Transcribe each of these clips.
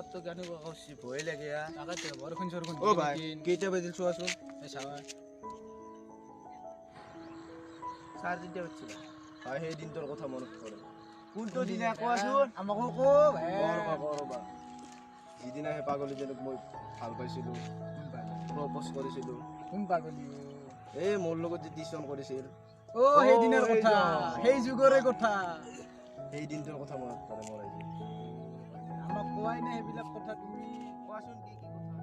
হঠাৎ তো কেনেকুৱা কৰছি, ভয় লাগে। তাকেতো বৰষুণ চৰষুণ। অ ভাই, কেইটা বাজিল চোৱাচোন। চাবা। 3:30 বাজছি। ভাই, সেই দিনটোৰ কথা মনত পৰে। কোনটো দিনা কোৱাচোন? আমাকো ক। ৰ'বা ৰ'বা, যিদিনা সেই পাগলীজনীক মই ভাল পাইছিলো, প্ৰপ'জ কৰিছিলো। কোন পাগলী? এই মোৰ লগত যে টিউচন কৰিছিল। অ, সেইদিনাৰ কথা, সেই যুগৰে কথা। সেই দিনটোৰ কথা মনত পৰে মোৰ আজি। আমাক কোৱাই নাই সেইবিলাক কথা তুমি। কোৱাচোন, কি কি কথা?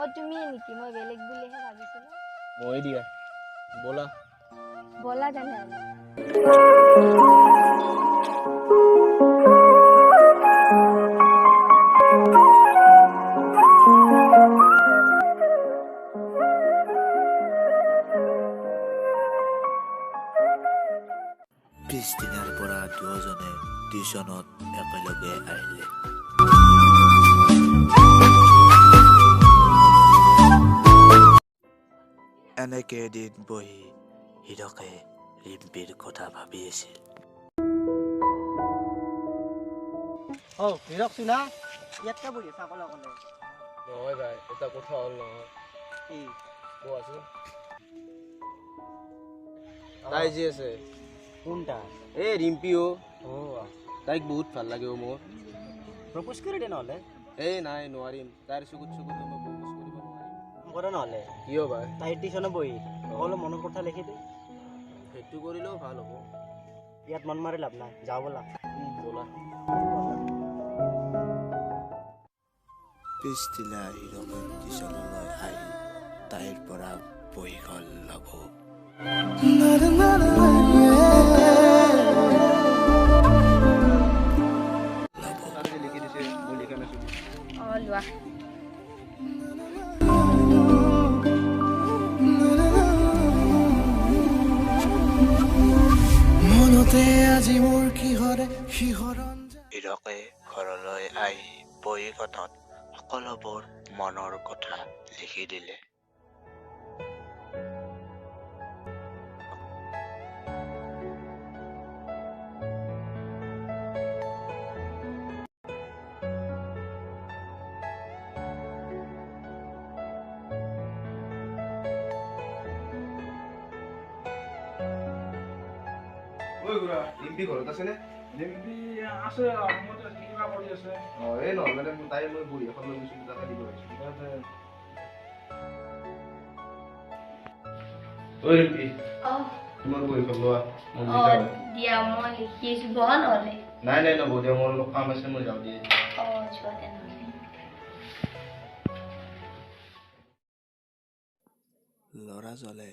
অ, তুমি নেকি? মই বেলেগ বুলিহে ভাবিছিলো। মই দিয়া, ব'লা। ব'লা তেনেহ'লে। পিছদিনাৰ পৰা দুয়োজনে টিউচনত একেলগে আহিলে। এনেকে এদিন বহি হীৰকে ৰিম্পীৰ কথা ভাবি আছিল। অ হীৰক চোনা, ইয়াতে বহি আছা অকলে অকলে? নহয় ভাই, এটা কথা হ'ল নহয়। কি? কোৱাচোন। তাই যে আছে। কোনটা? এই ৰিম্পী অ। অ। তাইক বহুত ভাল লাগে অ মোৰ। প্ৰপ'জ কৰি দে নহ'লে। এই নাই, নোৱাৰিম। তাইৰ চকুত চকুত মই প্ৰপ'জ কৰিব নোৱাৰিম। কৰা নহ'লে। কিয় ভাই? তাইৰ টিউচনত বহি সকলো মনৰ কথা লিখি দে। সেইটো কৰিলেও ভাল হ'ব। ইয়াত মন মাৰি লাভ নাই, যাওঁ ব'লা। ব'লা। পিছদিনা হীৰকে টিউচনলৈ আহি তাইৰ পৰা বহীখন ল'ব ল'ব তাই যে লিখি দিছে, মই লিখা নাছিলো। অ, লোৱা। মনতে আজি মোৰ কিহৰে শিহৰণ। হীৰকে ঘৰলৈ আহি বহীখনত সকলোবোৰ মনৰ কথা লিখি দিলে। ঐ খুৰা, ৰিম্পী ঘৰত আছেনে? ৰিম্পী আছে, ৰুমতে আছে, কিবা কৰি আছে। অ, এই নহয়, মানে তাই মই বহী এখন লৈ গৈছিলো, তাকে দিব আহিছিলো। ঐ ৰিম্পী। অ। তোমাৰ বহীখন লোৱা, মই অ। লিখা হয়। দিয়া, মই লিখি আছো, বহা নহ'লে। নাই নাই, নবহ দিয়া, মোৰ অলপ কাম আছে, মই যাওঁ দিয়ে। অ, যোৱা তেনেহ'লে। ল'ৰাজনে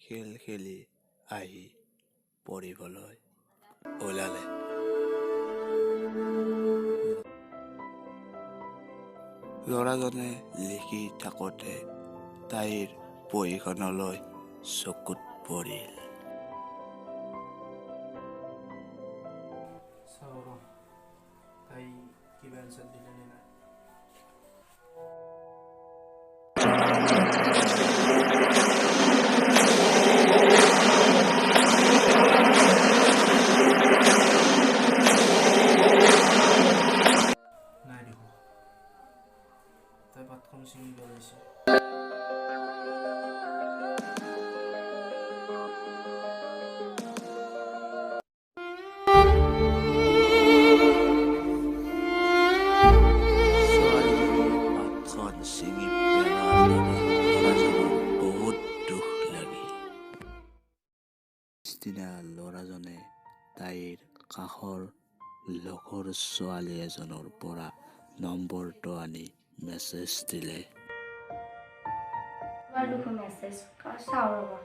খেল খেলি আহি পঢ়িবলৈ ওলালে। ল'ৰাজনে লিখি থাকোঁতে তাইৰ বহীখনলৈ চকুত পৰিল। চাওঁ ৰ, তাই কিবা এনচাৰ দিলে নে নাই। নাই দেখোন, তাই পাতখন ছিঙি পেলাইছে। ছোৱালীজনীয়ে পাতখন ছিঙি পেলোৱাৰ বাবে ল'ৰাজনৰ বহুত দুখ লাগিল। পিছদিনা ল'ৰাজনে তাইৰ কাষৰ লগৰ ছোৱালী এজনৰ পৰা নম্বৰটো আনি মেছেজ দিলে। তোমাৰ দেখোন মেছেজ, চাওঁ ৰ'বা।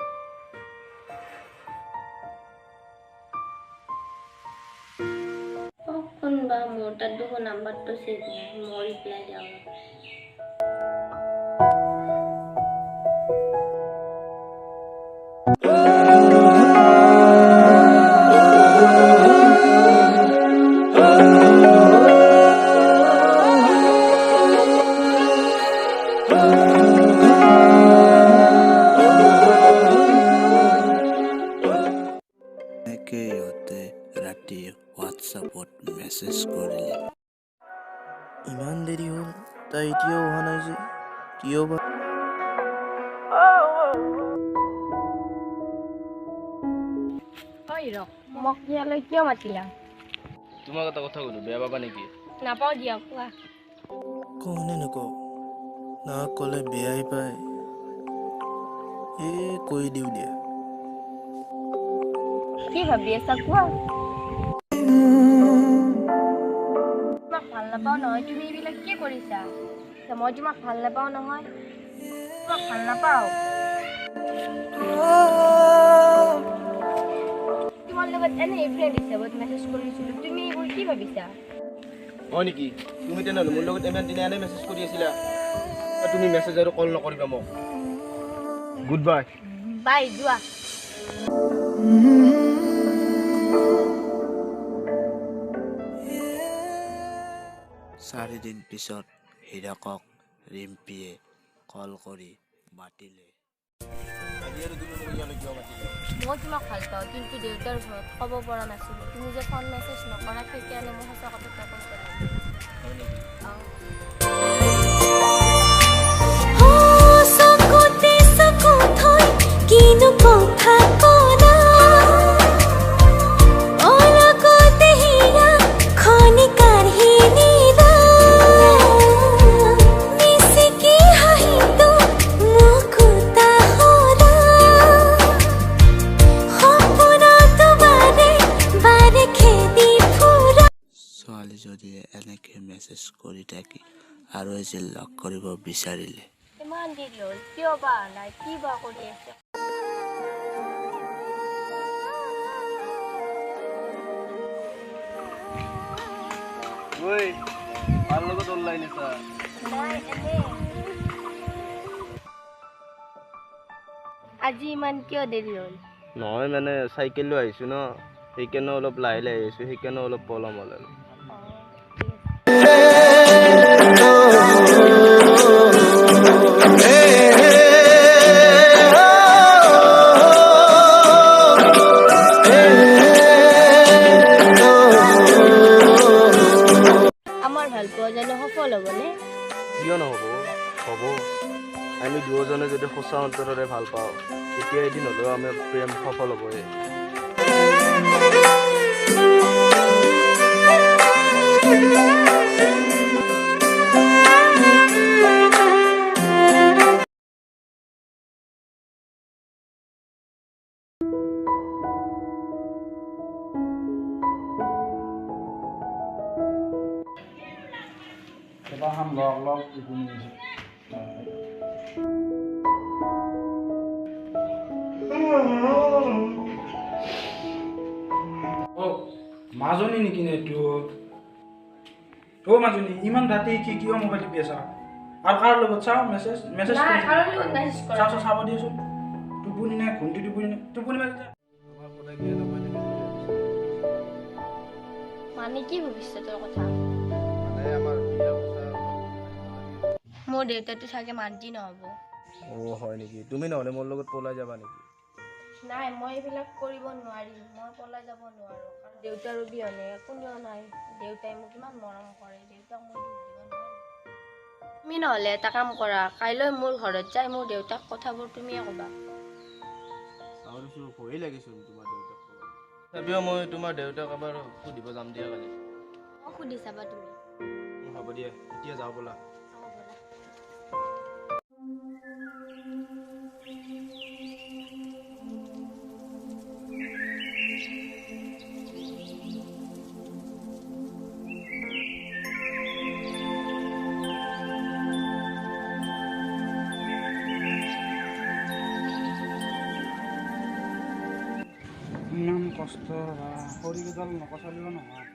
অ, কোনবা? মোৰ তাত দেখোন নাম্বাৰটো ছেভ নাই। মই ৰিপ্লাই দিওঁ। ৰিম্পীয়ে হোৱাটছআপত মেছেজ কৰিলে। ইমান দেৰি হ'ল, তাই এতিয়াও অহা নাই যে, কিয় বা? ঐ হীৰক, মোক ইয়ালৈ কিয় মাতিলা? তোমাক এটা কথা ক'লো, বেয়া পাবা নেকি? নাপাওঁ দিয়া, কোৱা। কওঁ নে নকওঁ? না ক'লে বেয়াই পায়। এই কৈ দিওঁ দিয়া। কি ভাবি আছা কোৱা। তোমাক ভাল নাপাওঁ নহয়, তুমি এইবিলাক কি কৰিছা? মই তোমাক ভাল নাপাওঁ নহয়, তোমাক ভাল নাপাওঁ। তোমাৰ লগত এনেই ফ্ৰেণ্ড হিচাপত মেছেজ কৰিছিলোঁ, তুমি এইবোৰ কি ভাবিছা? হয় নেকি? তুমি তেনেহ'লে মোৰ লগত ইমান দিনে এনেই মেছেজ কৰি আছিলা? তুমি মেছেজ আৰু কল নকৰিবা মোক। Good bye. বাই, যোৱা। চাৰিদিন পিছত হীৰকক ৰিম্পীয়ে কল কৰি মাতিলে। আজি আৰু তুমি মোক ইয়ালৈ কিয় মাতিলা? মই তোমাক ভাল পাওঁ, কিন্তু দেউতাৰ ঘৰত ক'ব পৰা নাছিলোঁ। তুমি যে ফোন মেছেজ নকৰা, সেইকাৰণে মই সঁচা কথাটো কৈ পেলালোঁ। হয় নেকি? অঁ। চকুতে চকু থৈ কিনো কথা কলা, অলগতে হিয়া খনি কাঢ়ি নিলা, মিচিকি হাঁহিটো মুকুতা সৰা, সপোনত বাৰে বাৰে খেদি ফুৰা। ছোৱালীজনীয়ে এনেকৈ মেছেজ কৰি থাকি আৰু এদিন লগ কৰিব বিচাৰিলে। ইমান দেৰি হ'ল, কিয় বা অহা নাই, কি বা কৰি আছে? ঐ, কাৰ লগত অনলাইন আছা? নাই, এনেই। আজি ইমান কিয় দেৰি হ'ল? নহয় মানে চাইকেল লৈ আহিছোঁ ন, সেইকাৰণে অলপ লাহে লাহে আহিছোঁ, সেইকাৰণে অলপ পলম হ'ল আৰু। অঁ, ঠিক আছে। আমাৰ ভাল পোৱা জানো সফল হ'বনে? কিয় নহ'ব? হ'ব। আমি দুয়োজনে যদি সঁচা অন্তৰেৰে ভাল পাওঁ, তেতিয়া এদিন হ'লেও আমাৰ প্ৰেম সফল হ'বই। লগ লগ টোপনি গৈছে। অ মাজনী নেকি নে এইটো? অ মাজনী, ইমান ৰাতি কি কিয় মোবাইল টিপি আছা? আৰু কাৰ লগত চাওঁ মেছেজ মেছেজ? নাই, কাৰো লগত মেছেজ কৰা। চাওঁ চাওঁ, চাব দিয়াচোন। টোপনি নাই, ঘণ্টি টোপনি নাই, টোপনি মাৰি যা। আমাৰ সদায় বিয়া নাপাতিম বুলি ভাবিছিলোঁ। মানে কি ভৱিষ্যতৰ কথা? মানে আমাৰ বিয়া কথা। মোৰ দেউতাটো চাগে মান্তি নহ'ব। অ হয় নেকি? তুমি নহ'লে মোৰ লগত পলাই যাবা নেকি? নাই, মই এইবিলাক কৰিব নোৱাৰিম। মই পলাই যাব নোৱাৰোঁ, কাৰণ দেউতাৰ অবিহনে কোনেও নাই। দেউতাই মোক ইমান মৰম কৰে, দেউতাক মই দুখ দিব নোৱাৰোঁ। তুমি নহ'লে এটা কাম কৰা, কাইলৈ মোৰ ঘৰত যাই মোৰ দেউতাক কথাবোৰ তুমিয়ে ক'বা। চাওঁ দেচোন, ভয়েই লাগিচোন তোমাৰ দেউতাক ক'ব। তথাপিও মই তোমাৰ দেউতাক এবাৰ সুধিব যাম দিয়া কালি। অঁ, সুধি চাবা তুমি। হ'ব দিয়া, এতিয়া যাওঁ ব'লা। অঁ, ব'লা। ইমান কষ্ট বা খৰিকেইডাল নকচালিও নহয়।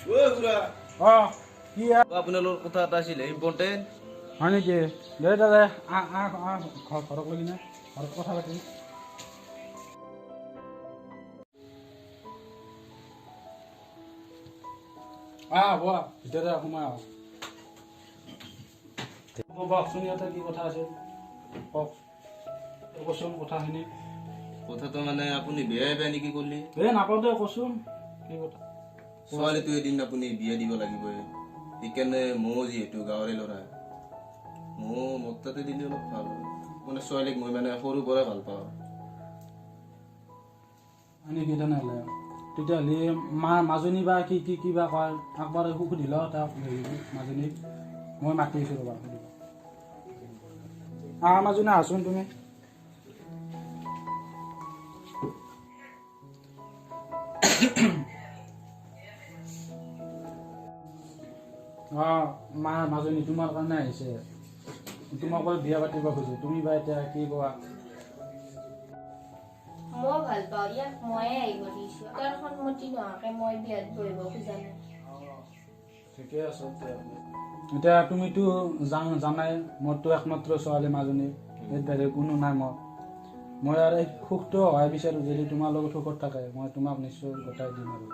ঐ খুৰা। অ কি? আপোনালোকৰ কথা এটা আছিলে ইম্পৰ্টেণ্ট। হয় নেকি? দে দে দে, আহ আহ আহ, ঘৰক লৈ কিনে ঘৰত কথা পাতিম। আহ হ'ব, ভিতৰতে সোমাই আহ। কওকচোন, ইয়াতে কি কথা আছিল কওক, কচোন কথাখিনি। কথাটো মানে আপুনি বেয়াই বেয়া নেকি কৰিলে? এই নাপাওঁ দে, কচোন কি কথা। ছোৱালীটো এদিন আপুনি বিয়া দিব লাগিবই, সেইকাৰণে ময়ো যিহেতু গাঁৱৰে ল'ৰা, ময়ো মোৰ তাতে দিলে অলপ ভাল হয়। মানে ছোৱালীক মই মানে সৰুৰ পৰাই ভাল পাওঁ। নেকি? তেনেহ'লে তেতিয়াহ'লে মা মাজনী বা কি কি কিবা কয় একবাৰ সুধি লওঁ তাক। মাজনীক মই মাতি আছোঁ, ৰ'বা, সুধিবা। আহ মাজনী, আহাচোন তুমি। অঁ মা মাজনী তোমাৰ কাৰণে আহিছে, তোমাক বিয়া পাতিব খোজে, তুমি বা এতিয়া কি কোৱা? মই ভাল পাওঁ ইয়াক, ময়ে আহিব দিছো। তাৰ সন্মতি নোহোৱাকে মই বিয়াত বহিব খোজা নাই। ঠিকে আছে। এতিয়া তুমিতো জানাই, মোৰতো একমাত্ৰ ছোৱালী মাজনী, ইয়াত বাহিৰে কোনো নাই মোৰ। মই আৰু এই সুখটো সহায় বিচাৰোঁ, যদি তোমাৰ লগত সুখত থাকে মই তোমাক নিশ্চয় গোটাই দিম। আৰু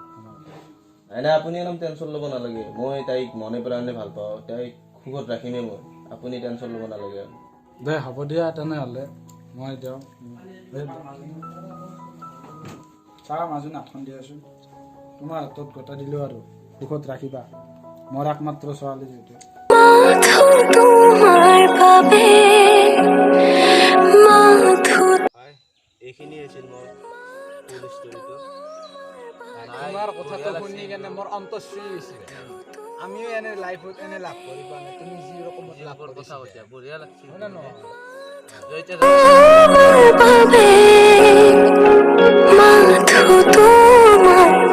নাই নাই, আপুনি অলপ টেনশ্যন ল'ব নালাগে। মই তাইক মনে প্ৰাণে ভাল পাওঁ, তাইক সুখত ৰাখিমেই মই, আপুনি টেনশ্যন ল'ব নালাগে আৰু। দে হ'ব দিয়া তেনেহ'লে, মই দিওঁ। চা মাজনী, হাতখন দিয়াচোন। তোমাৰ হাতত গোটাই দিলোঁ আৰু সুখত ৰাখিবা, মোৰ একমাত্ৰ ছোৱালী যিহেতু। এইখিনি আছিল মোৰ ফুল ষ্টৰিটো। তোমাৰ কথাটো শুনি কেনে মোৰ অন্তৰ চুই গৈছে। আমিও এনে লাইফত এনে লাভ কৰি পোৱা নাই, তুমি যি ৰকমত লাভ কৰিছা। বঢ়িয়া লাগছে। হয় নে নহয়? তোমাৰ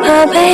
বাবে।